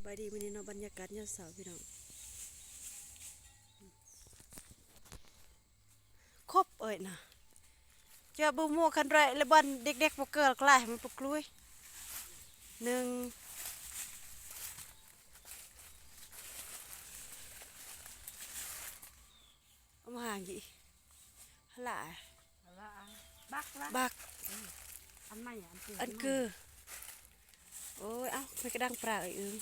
ບາຍດີ ມື້ນີ້ເນາະ ບັນຍາກາດຍາມເຊົ້າພີ່ນ້ອງ ຄົບເອີຍນະ ຈະບໍ່ໝູ່ຄັນໄດ້ລະ ບັນເດັກໆບໍ່ເກີດກະຫຼາຍ ໃຫ້ມັນປະກລຸຍ ໜຶ່ງ ເອົາມາຫາກິນ ຫັ້ນລະ ຫັ້ນລະ ບັກລະ ບັກ ເອີ ອັນໃໝ່ ອັນເກີ ອັນເກີ ໂອ້ຍ ເອົ້າ ມັນກະດັງປາກອີກ ອືມ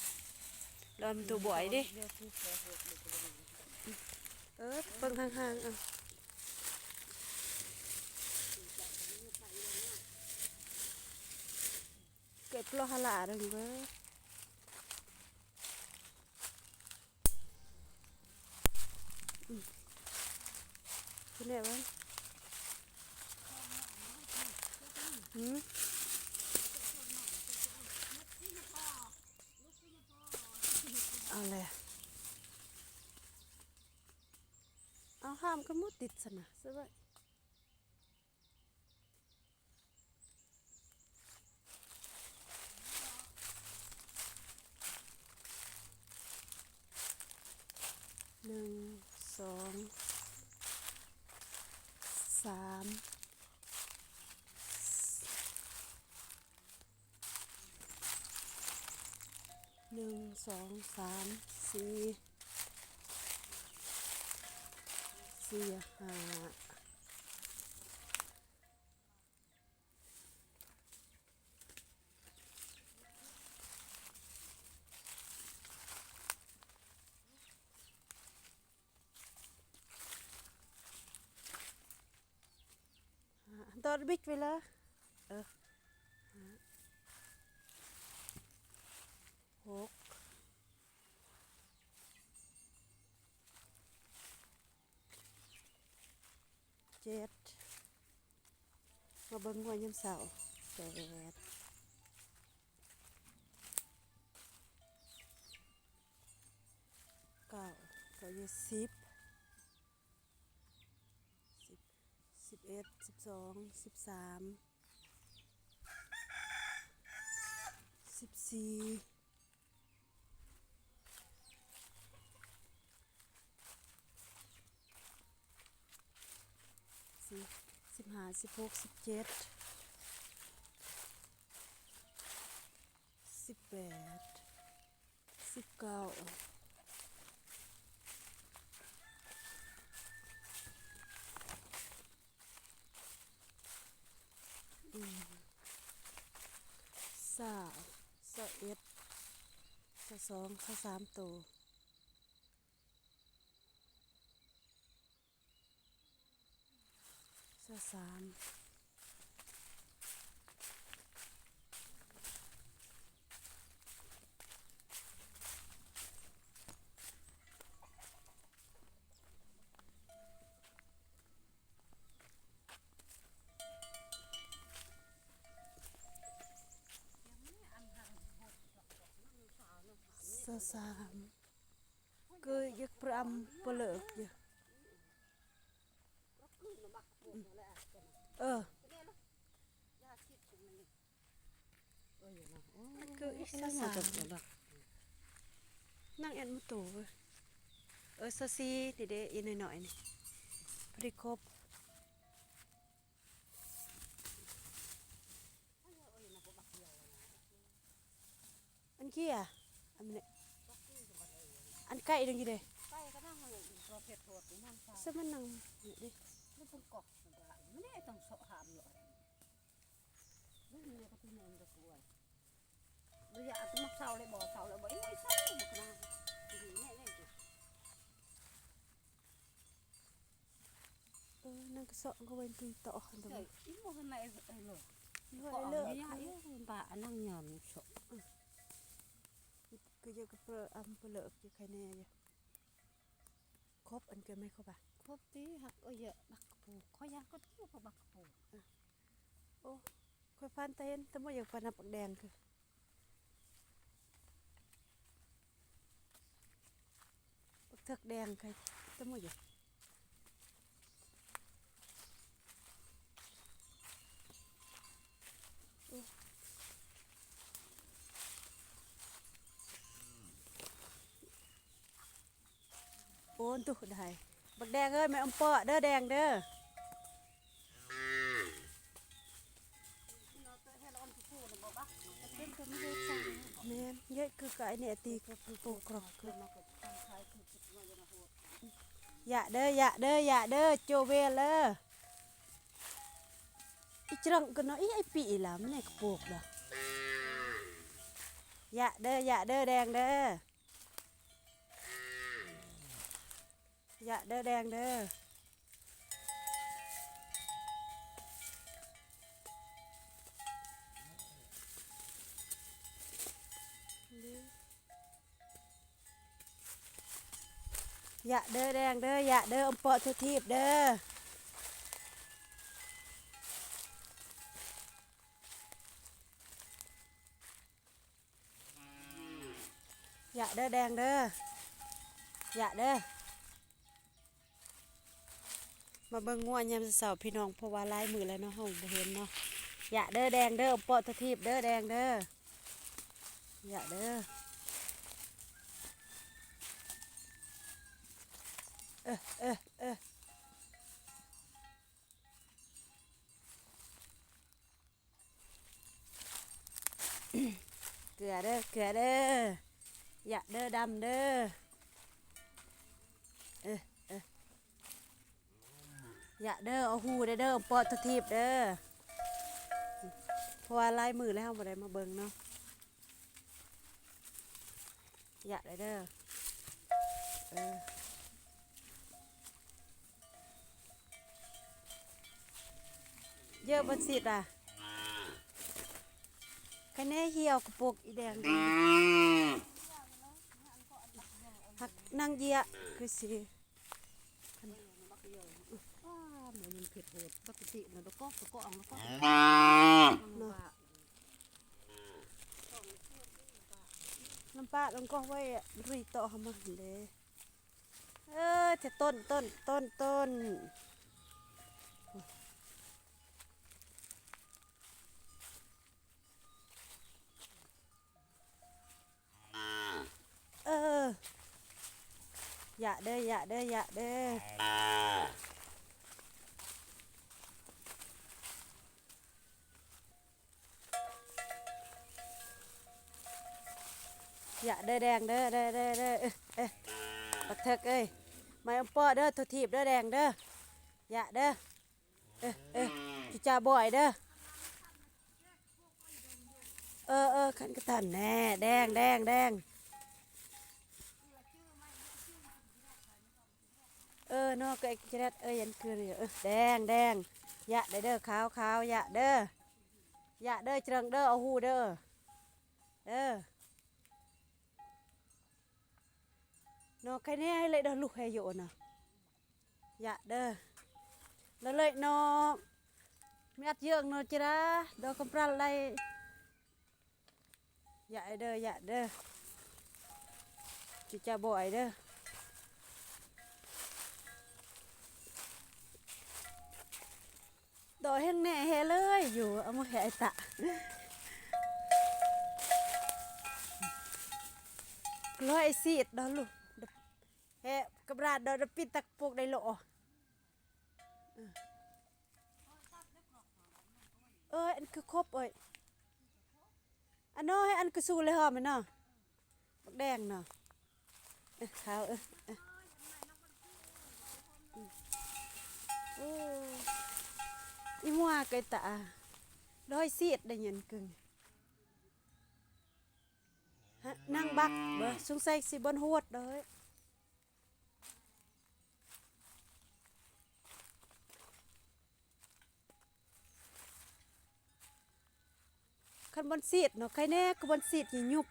ລອມໂຕບ່ອຍເດ້ ເອີ ເບິ່ງຫ່າງໆ ເອົາ ເກີດເພາະຫັ້ນລະ ເບິ່ງເບິ່ງ. ອືມ ຄືແນວນັ້ນ ຫືມ ເອົາແຫຼະ ເອົາ ຫ້າມກັນໝົດຕິດຊັ້ນນະ ສະບາຍ. ໜຶ່ງ ສອງ ສາມ ໜຶ່ງ ສອງ ສາມ ສີ່ ສີ່ ຫ້າ. ດອດບິກໄປເລີຍ ເອີ ຫ້າ ຫົກ ເຈັດ ມາເບິ່ງງົວຍາມເຊົ້າ ແປດ ເກົ້າ ເກົ້າ ສິບ ສິບ ສິບເອັດ ສິບສອງ ສິບສາມ ສິບສີ່ ສິບ ສິບຫ້າ ສິບຫົກ ສິບເຈັດ ສິບແປດ ສິບເກົ້າ ອືມ ຊາວ ຊາວເອັດ ຊາວສອງ ຊາວສາມໂຕ. ຊາວສາມ ຊາວສາມ. ຄືຢາກປຣຳປະເລີກຢູ່ ເອີ ຄືອີກຊາວສາມ ນາງແອດມາໂຕເວີຍ ເອີ ຊາວສີ່ ນີ້ເດ້ ອີນ້ອຍໆ ນີ້ພໍດີຄົບ. ອັນເກຍ ອັນນີ້ ອັນໄກ່ນັ້ນຢູ່ເດ້ ໄກ່ກະນັ່ງ ສະມັນນັ່ງນີ້ເດ້ ມັນຕ້ອງເສາະຫາມເນາະ ມັນກະຊິແມ່ນດອກກວຍ ບໍ່ຢາກເອົາມັກເຊົາເລີຍ ບໍ່ເຊົາເລີຍ ບໍ່ ອີ່ເຊົາ ມັກກະນັ່ງ ນີ້ ນີ້ ນີ້. ເອີ ນັ່ງກະເຊາະກະເວັນຕີຕໍ່ ເອີ ອີ່ບໍ່ທັນໄດ້ເອີ ເລີຍ ເລີຍ ເລີຍ ບາດອັນນັ້ນຍາມເຊາະ ຄືຢາກກະປຣຳປະເລີກຢູ່ ໃຄແນ່ຢູ່ ຄົບ ອັນເກີນໄມ້ຄົບ ອາ ຄົບຕິ ຮັກເອີຍ ບັກກະປູ ຂໍຢາກກໍຕິ ບັກກະປູ ເອີ ໂອ້ ຂ້ອຍຜ່ານຕາເຫັນ ແຕ່ບໍ່ຢາກປານນຳບັກແດງຄື ບັກເຖິກແດງໄຄ ຕະມຸດຢູ່ ໂອ້ ນ ຕຸ ໄດ້ ບັກແດງເອີຍ ແມ່ອຳເປາະເດີ ແດງເດີ. ແມ່ນ ເຍາະຄືກະໄອ້ແນ່ຕິ ປູກກຣອກຄື ຢາເດີ ຢາເດີ ຢາເດີ ໂຈເວລເດີ. ອີຈະລັງກັນເນາະ ອີໄອ້ປີອີຫຼາ ມັນແນ່ກະໂປກດາ. ຢາເດີ ຢາເດີ ແດງເດີ ຢາເດີ ແດງເດີ. ຢາເດີ ແດງເດີ ຢາເດີ ອຳເປາະທົ່ວທີບເດີ. ຢາເດີ ແດງເດີ ຢາເດີ. ມາເບິ່ງງົວຍາມເຊົ້າໆ ພີ່ນ້ອງ ເພາະວ່າຫຼາຍມື້ແລ້ວເນາະ ເຮົາບໍ່ເຫັນເນາະ. ຢາເດີ ແດງເດີ ອຳເປາະທົ່ວທີບເດີ ແດງເດີ ຢາເດີ. ເອີ ເອີ ເອີ. ເກືອເດີ ເກືອເດີ ຢາເດີ ດຳເດີ. ເອີ ເອີ ຢາເດີ ເອົາຫູໄດ້ເດີ ເອົາປອດທະທີບເດີ ເພາະວ່າຫຼາຍມື້ແລ້ວເຮົາບໍ່ໄດ້ມາເບິ່ງເນາະ. ຢາໄດ້ເດີ ເອີ. ເຢີະບໍ່ຊິດອະ ຄະແນຫ່ຽວກະປຸກອີແດງ ຮັກນາງເຢີະຄືຊິ ນ້ຳປາດລົງກໍໄວ້ ລຸຍຕໍ່ເຂົ້າມາຫັ້ນເດ້. ເອີ ແຕ່ຕົ້ນ ຕົ້ນ ຕົ້ນ ຕົ້ນ. ເອີ ຢາເດີ ຢາເດີ ຢາເດີ. ຢາເດີແດງເດີ ເດີ ເດີ ເດີ ເອີ ເອີ ບັກເຖິກເອີຍ ໄມ້ອຳເປາະເດີ ໂຕຖີບເດີແດງເດີ ຢາເດີ ເອີ ເອີ ຈຸຈາບໍ່ອາຍເດີ ເອີ ເອີ ຄັນກະຕັນແນ່ ແດງ ແດງ ແດງ. ເອີ ເນາະ ກະເອັກຈະແລັດ ເອີ ຢັນຄື ເອີ ແດງ ແດງ ຢາໄດ້ເດີ ຂາວ ຂາວ ຢາເດີ ຢາເດີ ຈະເລິງເດີ ເອົາຫູເດີ ເດີ ເນາະ ໄຄແນ່ ໃຫ້ເລີຍເດີ ລູກ ໃຫ້ໂຍນະ ຢາເດີ ລະເລີຍເນາະ ມີອັດເຢີງເນາະ ຈະດາ ດອກກຳປຣານໄລ. ຢາເດີ ຢາເດີ ຈຸຈາບໍ່ອາຍເດີ ດອກແຫ້ງແນ່ແຮເລີຍຢູ່ ເອົາມາແຮໄອ້ຕະ ກະລອຍຊິດດອກລູກ ແຮກຳລາດດອກ ດອກປິດຕະກະໂປກໄດ້ໂລ. ເອີຍ ອັນຄືຄົບເອີຍ ອັນນ້ອຍ ອັນຄືຊູເລີຍຫອມເນາະ ບັກແດງເນາະ ເອີ ຂາວ ເອີ ເອີ ໂອ້ ອີໝວກໄກ່ຕາ ດອຍຊີດໄດ້ຍິນກຶ່ງ ນາງບັກເບິ່ງ ສົງໄສຊິບ່ອນໂຫດເດີ. ຄັນບ່ອນຊີດເນາະ ໄຄແນ່ຄືບ່ອນຊີດຫຍຸບ.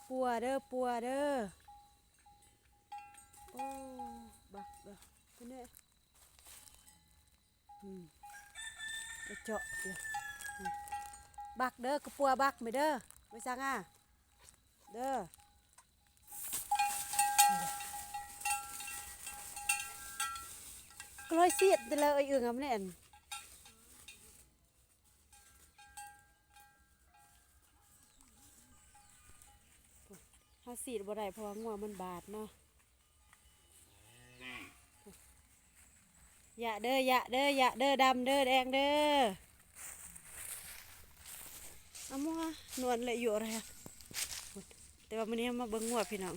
ປົວເດີ ປົວເດີ. ໂອ້ ບັກເດີ ເປັນແນວ ອືມ ໄປເຈາະເດີ ບັກເດີ ກະປົວບັກແມ່ເດີ ໄປສັງອາເດີ ກະລອຍຊຽດເດີ ເອີຍ ອຶ່ງອຳແນ່ນ. ເຮົາສີດບໍ່ໄດ້ ເພາະວ່າງົວມັນບາດເນາະ. ຢະເດີ ຢະເດີ ຢະເດີ ດຳເດີ ແດງເດີ. ເອົາມົວນວນເລະຢູ່ເລີຍ. ແຕ່ວ່າມື້ນີ້ເຮົາມາເບິ່ງງົວພີ່ນ້ອງ.